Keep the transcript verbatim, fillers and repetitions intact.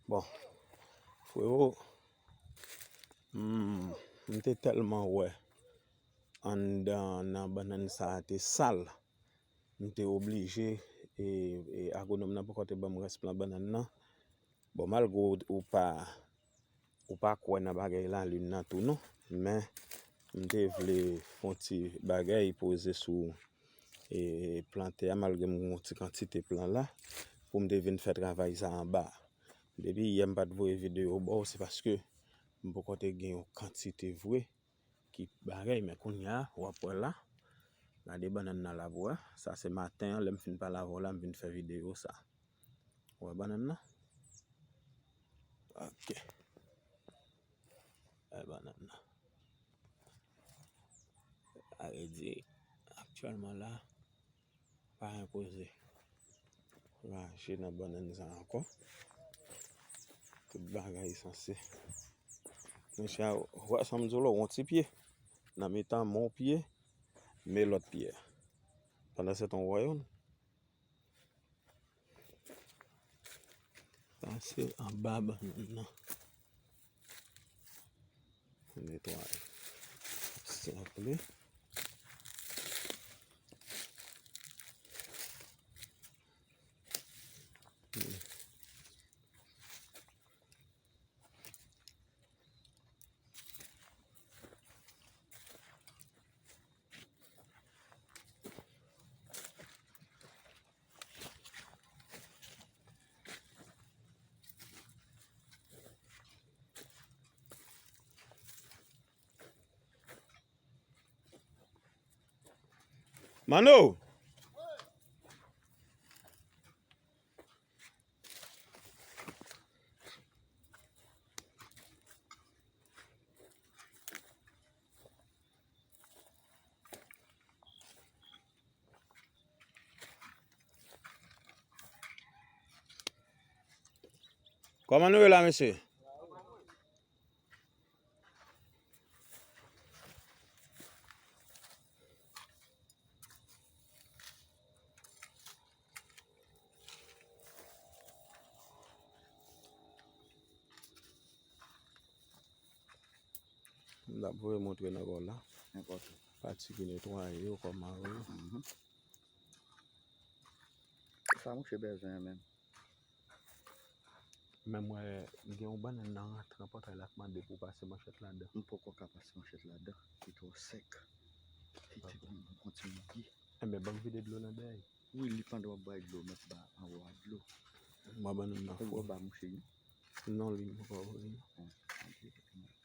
Bon, frewo, hmm, m te tèlman wè anndan nan bannann sa a te sal, m te oblije, e, e agwonòm nan poko te ban m rès plan bannann nan. Bon, malgre w, ou pa, ou pa kwè nan bagay lalin nan tou non, men m te vle fè yon ti bagay poze sou, e, plan tè a, malgre m gen yon ti kantite plan la, pou m te vin fè travay sa anba. Depi yè m pa t voye videyo ba w, se paske m poko te gen yon kantite vre ki bagay, men kounye a, w ap wè la. Gade bannann nan la pou wè. Sa se maten an, lè m fin pale avè w la, m vin fè videyo sa. Ou wè bannann nan? Ok. Wè bannann nan. Sa vle di, aktyèlman la, pa gen koze rache nan bannann sa ankò. Tout bagay sanse. Monchè, wè sa m di w la, yon ti pye nan mitan men w pye, men lòt pye a. Pandansetan, w wè youn. Sa se anba bannann nan. Netwaye. Sanble. Hmm. Mano! Kòman nou ye la, mesye? M t ap voye montre nan kò la. Nenpòt. Pati ki netwaye yo, kòman yo. Mhm. Sa mouche bezwen an menm. Men mwen gen yon bannann nan rantre nan pòtay la k mande pou w pase manchèt ladan. M poko ka pase manchèt ladan. Li twò sèk. Li te konn kontinye. Enben, ban m vide dlo nan dèyè. Wi, li pandan w ap bay dlo, mèt ba anwo a dlo. Mwen bannann nan fò. Ou ba mouche li? Non, li poko vre. Bon, ok.